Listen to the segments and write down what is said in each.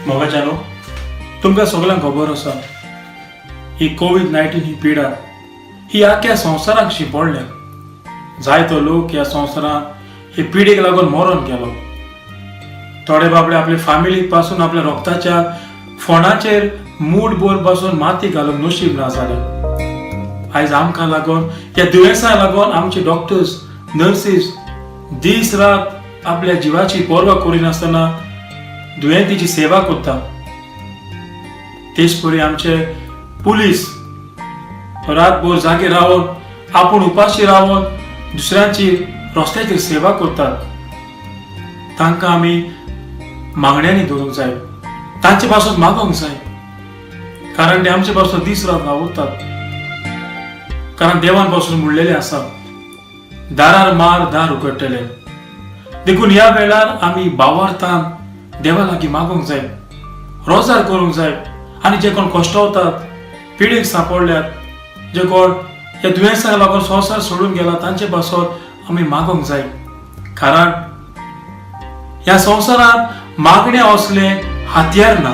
मोगाच्यानो, तुमकां सगल्यांक खबर आसा, ही कोवीड 19 ही पिडा ही आख्या संवसाराक शिंपडल्या. जायतो लोक ह्या संवसारांत हे पिडेक लागून मरोन गेलो. थोडे बाबडे आपले फामिलीक पासून आपल्या रोगताच्या फोंडाचेर मूड बोर पासून माती घालूंक नशीब ना जालें. आयज आमकां लागून ह्या दुयेंसाक लागून आमचे डॉक्टर्स, नर्सीस दीस रात आपल्या जिवाची पर्वा करिनासतना दुयेंतीची सेवा करता. तेच परी आमचे पुलीस रातभर जागे रावन, आपूण उपाशी रावन दुसऱ्यांची रस्त्याचेर सेवा करतात. तांकां आमी मागण्यांनी धरूंक जाय, तांचे पासून मागोंक जाय, कारण ते आमचे पासून दीस रात वावुरतात. कारण देवान पासून म्हणलेलें आसा, दारार मार, दार उगडटले. देखून ह्या वेळार आमी भावार्थान देवा लागीं मागूंक जाय, रोजार करूंक जाय. आनी जे कोण कश्टवतात, पिडेक सांपडल्यात, जे कोण ह्या दुयेंसाक लागून संवसार सोडून गेला, तांचे पासत आमी मागूंक जाय. कारण ह्या संवसारांत मागणें असलें हातयार ना.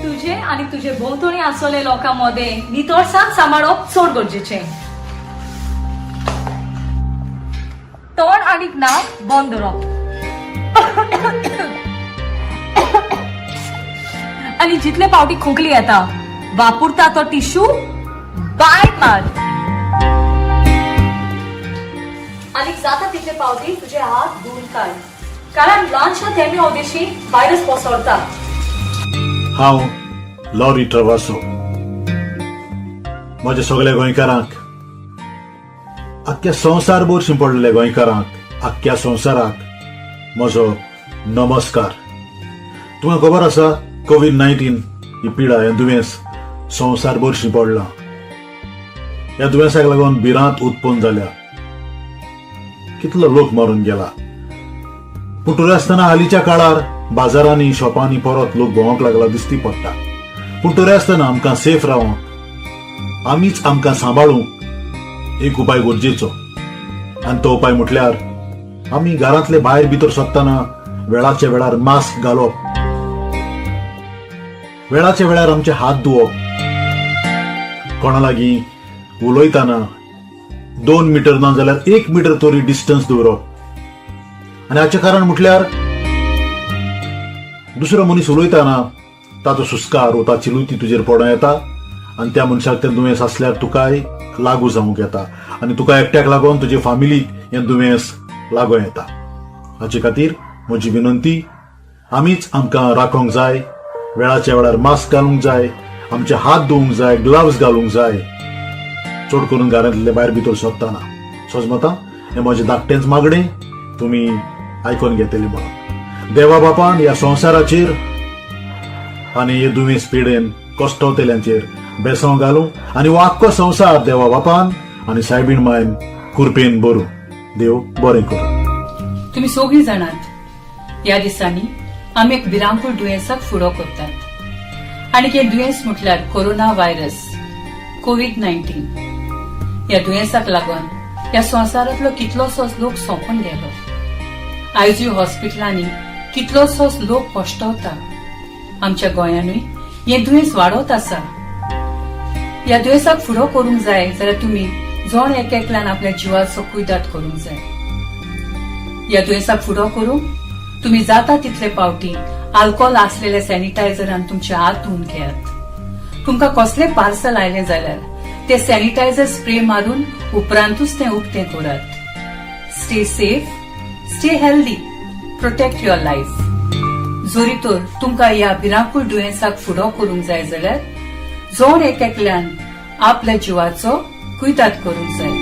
तुजे आनी तुजे भोंवतणी आसलेले लोकां मदें नितळसाण सांबाळप चड गरजेचें. तोंड आनी नाक बंद दवरप आनी जितले फावटी खोंकली येता वापरता तो टिश्यू बाय मार. आनी जाता तितले फावटी तुजे हात धुवन काड, कारण ल्हानशा थेंबे अवदेशी व्हायरस पसरता. हांव लॉरी ट्रवासो. म्हज्या सगल्या गोंयकारांक, आख्ख्या संवसारभर शिंपडलेल्या गोंयकारांक, आख्ख्या संवसाराक म्हजो नमस्कार. तुमकां खबर आसा, कोवीड 19 ही पिडा, हें दुयेंस संवसारभर शिंपडलां. ह्या दुयेंसाक लागून भिरांत उत्पन्न जाल्या, कितलो लोक मरून गेला. पूण तरी आसतना हालींच्या काळार बाजारांनी, शॉपांनी परत लोक भोंवंक लागला दिसती पडटा. पूण तरी आसतना आमकां सेफ रावंक, आमीच आमकां सांबाळूंक एक उपाय गरजेचो. आनी तो उपाय म्हटल्यार आमी घरांतले भायर भितर सरतना वेळाच्या वेळार मास्क घालप, वेळाच्या वेळार आमचे हात धुवप, कोणा लागीं उलयतना 2 मिटर ना जाल्यार 1 मिटर तरी डिस्टन्स दवरप. आनी हाचें कारण म्हटल्यार दुसरो मनीस उलयतना ताचो सुस्कार वा ताची लुती तुजेर पडों येता आनी त्या मनशाक तें दुयेंस आसल्यार तुकाय लागू जावंक येता आनी तुका एकट्याक लागून तुजे फामिलीक हें दुयेंस लागूं येता. हाचे खातीर म्हजी विनंती, आमीच आमकां राखोंक जाय, वेळाच्या वेळार मास्क घालूंक जाय, आमचे हात धुवूंक जाय, ग्लव्स घालूंक जाय, चड करून घरांतले भायर भितर सरतना. सजमता हें म्हजें धाकटेंच मागणें तुमी आयकून घेतली म्हणून. देवा बापान ह्या संवसाराचेर आनी हे दुयेंस पिडेन कश्टवतेल्यांचेर बेसांव घालूं आनी हो आख्खो संवसार देवा बापान आनी सायबीण मायन कुरपेन भरूं. देव बरें करूं. तुम्ही सगळीं जाणात, ह्या दिसांनी आमी एक भिरांकूळ दुयेंसाक फुडो करतात आनी हें दुयेंस म्हटल्यार कोरोना व्हायरस, कोवीड 19. ह्या दुयेंसाक लागून ह्या संवसारांतलो कितलोसोच लोक सोंपून गेलो. आयजूय हॉस्पिटलांनी कितलोसोच लोक कश्टवता. आमच्या गोंयानूय हें दुयेंस वाडत आसा. ह्या दुयेंसाक फुडो करूंक जाय जाल्यार तुमी जण एक एकल्यान आपल्या जिवाचो कुयदाद करूंक जाय. ह्या दुयेंसाक फुडो करूंक तुमी जाता तितले पावटी आल्कोहोल आसलेल्या सॅनिटायझरान तुमचे हात धुवन घेयात. तुमकां कसलें पार्सल आयलें जाल्यार ते सॅनिटायझर स्प्रे मारून उपरांतूच तें उक्तें करात. Stay safe, stay healthy, protect your life. जरी तर तुमकां ह्या भिरांकूळ दुयेंसाक फुडो करूंक जाय जाल्यार जण एक एकल्यान आपल्या जिवाचो कुयदाद करूंक जाय.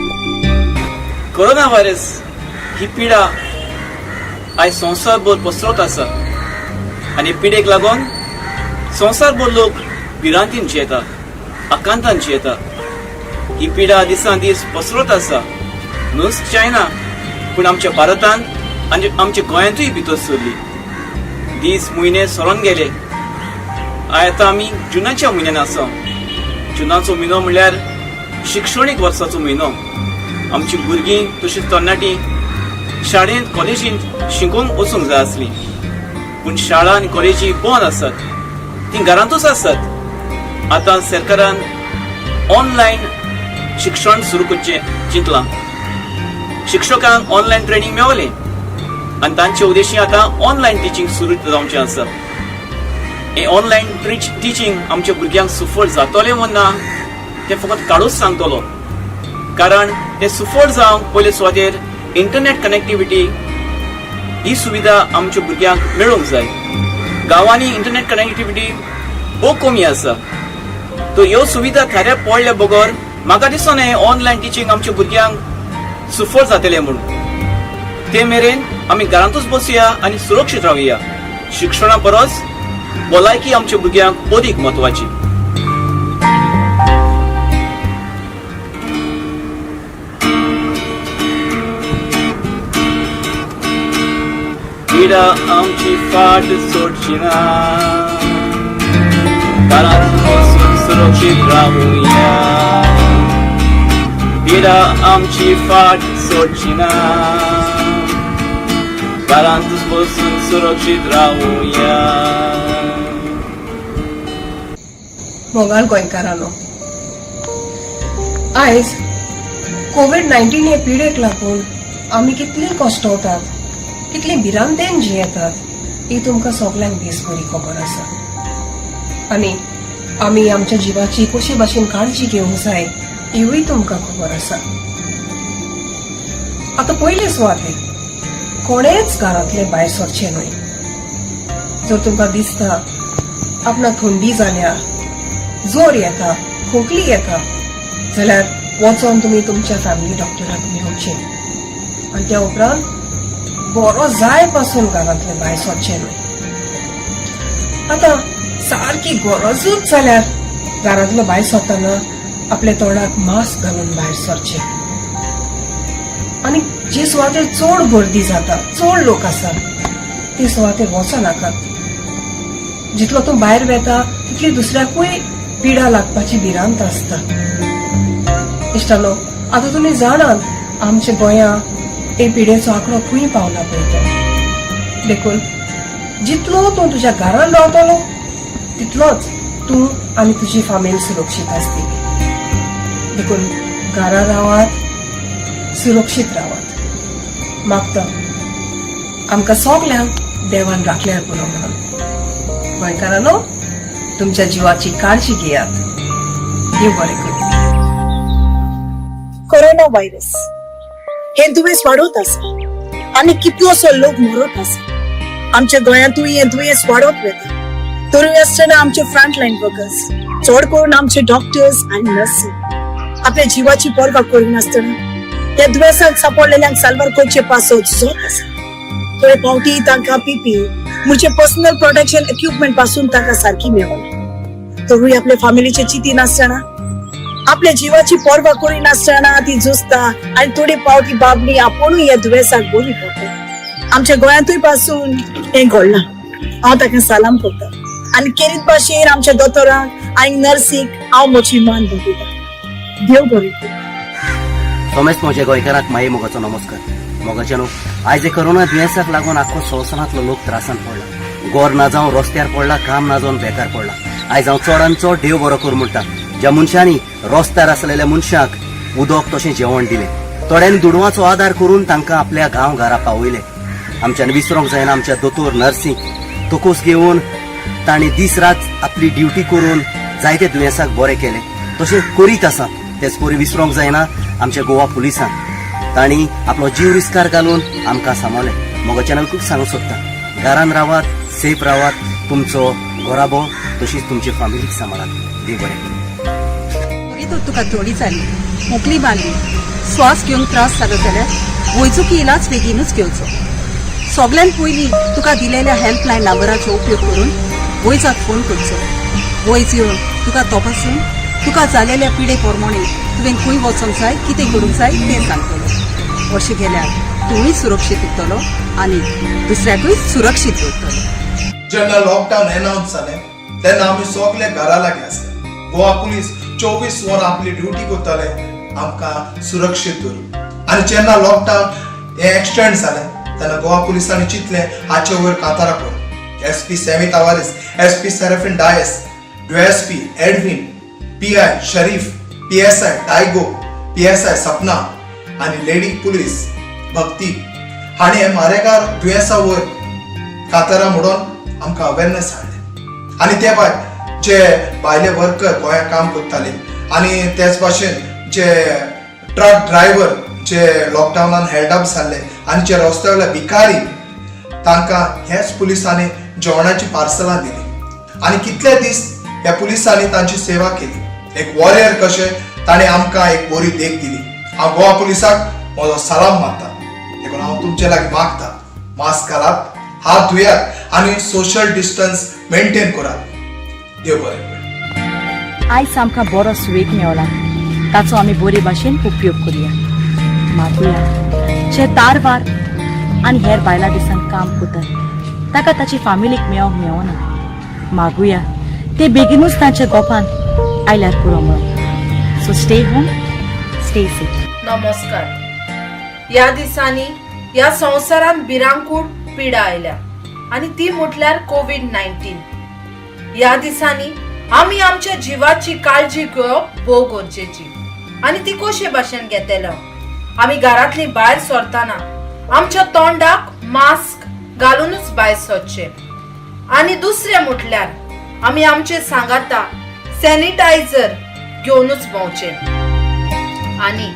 कोरोना व्हायरस ही पिडा आयज संवसारभर पसरत आसा आनी पिडेक लागून संवसारभर लोक भिरांतीन जियेता, आकांतान जियेता. ही पिडा दिसान दीस पसरत आसा, न्हूच चायना पूण आमच्या भारतांत आनी आमच्या गोंयांतूय भितर सरली. दीस म्हयने सरोन गेले. आतां आमी जुनाच्या म्हयन्यान आसा. जुनाचो म्हयनो म्हणल्यार शिक्षणीक वर्साचो म्हयनो. आमची भुरगीं तशींच तरणाटीं शाळेंत कॉलेजींत शिकूंक वचूंक जाय आसलीं, पूण शाळा आनी कॉलेजी बंद आसात, तीं घरांतूच आसात. आतां सरकारान ऑनलायन शिक्षण सुरू करचें चिंतलां. शिक्षकांक ऑनलायन ट्रेनींग मेवलें आनी तांचे उद्देशी आतां ऑनलायन टिचींग सुरू जावचें आसा. हें ऑनलायन टिचींग आमच्या भुरग्यांक सुफळ जातलें वो ना तें फकत काळूच सांगतलो, कारण तें सुफळ जावंक पयले सुवातेर इंटरनेट कनेक्टिविटी ही सुविधा आमच्या भुरग्यांक मेळूंक जाय. गांवांनी इंटरनेट कनेक्टिविटी भोव कमी आसा, तर ह्यो सुविधा थाऱ्यार पडल्या बगर म्हाका दिसना हें ऑनलायन टिचींग आमच्या भुरग्यांक सुफळ जातलें म्हूण. ते मेरेन आमी घरांतूच बसया आनी सुरक्षीत रावया. शिक्षणा परस भलायकी आमच्या भुरग्यांक अदीक म्हत्वाची. पिडा आमची फाट सोडची ना, घरांत बसून सुरक्षीत रावुया. पिडा आमची फाट सोडची ना, घरांत बसून सुरक्षीत रावुया. मोगाळ गोंयकारांनो, आयज कोवीड 19 हे पिडेक लागून आमी कितली कश्टवतात, कितली भिरांतेन जियेतात ही तुमकां सगल्यांक बेस बरी खबर आसा. आनी आमी आमच्या जिवाची कशे भाशेन काळजी घेवंक जाय हिवूय तुमकां खबर आसा. आतां पयले सुवातेर कोणेच घरांतले भायर सरचें न्हय. जर तुमकां दिसता आपणाक थंडी जाल्या, जोर येता, खोंकली येता जाल्यार वचोन तुमी तुमच्या फॅमिली डॉक्टराक मेळचें आनी त्या उपरांत बरो जाय पासून घरांतले भायर सरचें न्हय. आतां सारकी गरजूच जाल्यार घरांतलो भायर सरतना आपल्या तोंडाक मास्क घालून भायर सरचें. आनी जे सुवातेर चड गर्दी जाता, चड लोक आसात ते सुवातेर वचनाकात. जितलो तूं भायर वेता तितली दुसऱ्याकूय पिडा लागपाची भिरांत आसता. इश्टानो, आतां तुमी जाणात आमच्या गोंया हे पिडेचो आंकडो खंय पावला पळय तो. देखून जितलो तूं तुज्या घरान रावतलो तितलोच तूं आनी तुजी फामील सुरक्षीत आसतली. देखून घरा रावात, सुरक्षीत रावात. मागता आमकां सगल्यांक देवान राखल्यार पुरो म्हणून. गोंयकारांनो, तुमच्या जिवाची काळजी घेयात. देव बरें करूं. कोरोना व्हायरस हे दुयेंस वाडत आसा आनी कितलोसो लोक मरत आसा. आमच्या गोंयांतूय हें दुयेंस वाडत वता. तरूय आसतना आमचे फ्रंट लायन वर्कर्स, चड करून आमचे डॉक्टर्स आनी नर्सी आपल्या जिवाची पर्वा करिनासतना त्या दुयेंसाक सापडलेल्यांक साल्वार करचे पासत झोत आसा. थोडे फावटी तांकां पीपी म्हणजे पर्सनल प्रोटेक्शन इक्विपमेंट पासून तांकां सारकी मेळना. तरूय आपल्या फामिलीचे चिंती नासतना, आपल्या जिवाची पर्वा करिनासतना ती झुजता आनी थोडे फावटी बाबणी आपुणूय ह्या दुयेंसाक बरी पडटा. आमच्या गोंयांतूय पासून हें घडलां. हांव ताका सलाम करता आनी केरीत भाशेन आमच्या दोतोरांक आनी नर्सीक हांव म्हजी मान दवरिता. देव बरें करूं. सोमेस म्हज्या गोंयकाराक माई मोगाचो नमस्कार. मोगाचे न्हू, आयज हे कोरोना दुयेंसाक लागून आख्खो संवसारांतलो लोक त्रासान पडला. गोर ना जावन रस्त्यार पडला, काम ना जावन बेकार पडला. आयज हांव चडान चड देव बरो कर म्हणटा ज्या मनशांनी रस्त्यार आसलेल्या मनशाक उदक तशें जेवण दिलें, थोड्यांनी दुडवाचो आदार करून तांकां आपल्या गांव घरा पावयले. आमच्यान विसरोंक जायना आमच्या दोतोर नर्सींक तकोस घेवन तांणी दीस रात आपली ड्युटी करून जायते दुयेंसाक बरे केले, तशें करीत आसा. तेच परी विसरोंक जायना आमच्या गोवा पुलिसांक, तांणी आपलो जीव रिस्कार घालून आमकां सांबाळ्ळे. मोगाच्यान खूब सांगूंक सोदता, घरान रावात, सेफ रावात, तुमचो घराबो तशीच तुमची फामिलीक सांबाळात. देव बरें करूं. मागीर तर तुका थोडी जाली, खोंकली मारली, श्वास घेवंक त्रास जालो जाल्यार वैजकी इलाज बेगीनूच घेवचो. सगळ्यात पयलीं तुका दिलेल्या हेल्पलायन नंबराचो उपयोग करून वैजाक फोन करचो. वैज येवन तुका तपासून तुका जालेल्या पिडे प्रमाणे तुका तुवें खंय वचोंक जाय, कितें करूंक जाय तें सांगतलो. अशें केल्यार तूंय सुरक्षीत उरतलो आनी दुसऱ्याकूय सुरक्षीत दवरतलो. जेन्ना लॉकडावन एनावन्स जालें तेन्ना आमी सगळे घरा लागीं आसले. गोवा पुलीस 24 वरां आपली ड्युटी करताले आमकां सुरक्षीत दवरून. आनी जेन्ना लॉकडावन हें एक्सटेंड जालें तेन्ना गोवा पुलिसांनी चिंतलें हाचे वयर कातारां करूं. SP Sammy Tavares, SP Serafin Dias, DSP Edwin, PI Sharif, PSI Diago, PSI Sapna आनी लेडी पुलीस भक्ती हांणी हे मारेकार दुयेंसा वयर कातारां म्हणून आमकां अवेरनेस हाडलें. आनी ते भायर जे भायले वर्कर गोंयांत काम करताले आनी तेच भाशेन जे ट्रक ड्रायव्हर जे लॉकडावनान हेल्ड अप जाल्ले आनी जे रस्त्या वयले भिकारी, तांकां ह्याच पुलिसांनी जेवणाची पार्सलां दिली. आनी कितले दीस ह्या पुलिसांनी तांची सेवा केली. एक वॉरियर कशें ताणें आमकां एक बरी देख दिली. हांव गोवा पुलिसाक म्हजो सलाम मारता. देखून हांव तुमचे लागीं मागता, मास्क घालात, हात धुयात आनी सोशल डिस्टन्स मेंटेन करात. देव बरें करूं. आयज आमकां बरो सुवेग मेवला, ताचो आमी बरे भाशेन उपयोग करुया. मागुया, जे तारवार आनी हेर बायलां दिसान काम करतात ताका ताची फामिलीक मेळोंक मेवना, मागुया ते बेगीनूच तांच्या गोपान आयल्यार पुरो म्हणून. So stay home, stay safe. नमस्कार. ह्या दिसांनी ह्या संवसारांत भिरांकूळ पिडा आयल्या आनी ती म्हटल्यार कोवीड 19. ह्या दिसांनी आमी आमच्या जिवाची काळजी घेवप भोव गरजेची. आनी ती कशे भाशेन घेतले? आमी घरांतली भायर सरतना आमच्या तोंडाक मास्क घालूनच भायर सरचें आनी दुसरें म्हटल्यार आमी आमचे सांगाता सॅनिटायझर घेवनूच भोंवचें आनी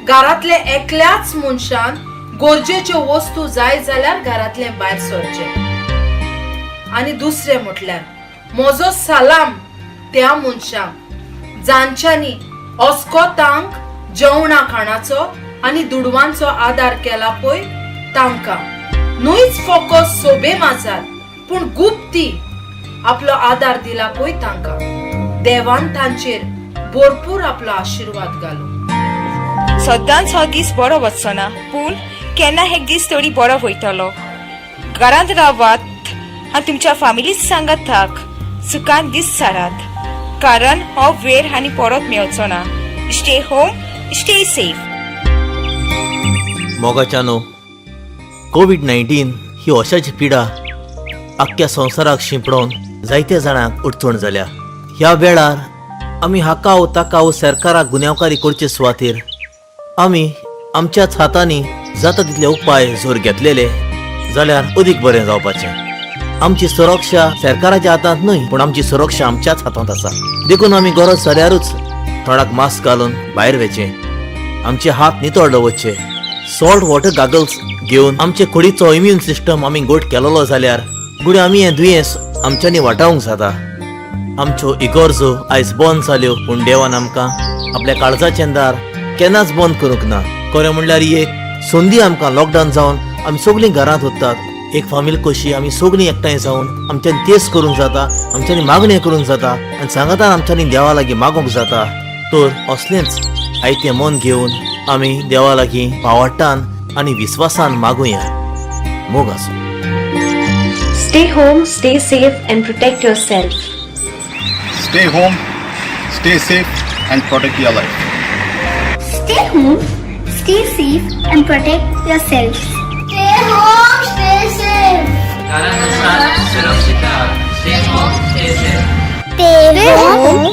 घरांतले एकल्याच मनशान गरजेच्यो वस्तू जाय जाल्यार घरांतले भायर सरचें. आनी दुसरें म्हटल्यार म्हजो सलाम त्या मनशांक जांच्यांनी अस्कोतांक जेवणा खाणाचो आनी दुडवांचो आदार केला पळय तांकां. न्हूच फकत सोबे माजार पूण गुप्ती आपलो आदार दिला पळय तांकां, देवान तांचेर भरपूर आपलो आशिर्वाद घालूं. सद्दांच हो दीस बरो वचचो ना, पूण केन्ना एक दीस तरी बरो वयतलो. घरांत रावात आनी तुमच्या फामिलीक सांगात थाक सुखान दीस सारात, कारण हो वेळ आनी परत मेळचो ना. Stay home, stay safe. मोगाच्यानो, कोवीड 19 ही अशाची पिडा आख्ख्या संवसाराक शिंपडोवन जायत्या जाणांक अडचण जाल्या. ह्या वेळार आमी हाका वो ताका वो सरकाराक गुन्यांवकारी करचे सुवातेर आमी आमच्याच हातांनी जाता तितले उपाय जर घेतलेले जाल्यार अदीक बरें जावपाचें. आमची सुरक्षा सरकाराच्या हातांत न्हय, पूण आमची सुरक्षा आमच्याच हातांत आसा. देखून आमी गरज जाल्यारूच तोंडाक मास्क घालून भायर वचचें, आमचे हात नितळ दवरचे, सॉल्ट वॉटर गागल्स घेवन आमचे कुडीचो इम्युन सिस्टम आमी घट केलेलो जाल्यार गुडी आमी हें दुयेंस आमच्यांनी वाटावंक जाता. आमच्यो इगोर्जो आयज बंद जाल्यो, पूण देवान आमकां आपल्या काळजाचें दार केन्नाच बंद करूंक ना. खरें म्हणल्यार ही एक संदी आमकां. लॉकडावन जावन आमी सगळीं घरांत उरतात. एक फामील कशी आमी सगळीं एकठांय जावन आमच्यानी तेज करूंक जाता, आमच्यांनी मागणें करूंक जाता आनी सांगातान आमच्यांनी देवा लागीं मागूंक जाता. तर असलेंच आयतें मन घेवन आमी देवा लागीं पावटान आनी विस्वासान मागुया. मोग आसूं. Stay home, stay safe, and protect yourself. Stay home, stay safe, and protect your life. Stay home, stay safe, and protect yourselves. Stay home, stay safe. घरांत सुरक्षित. Stay home, stay safe. Stay home,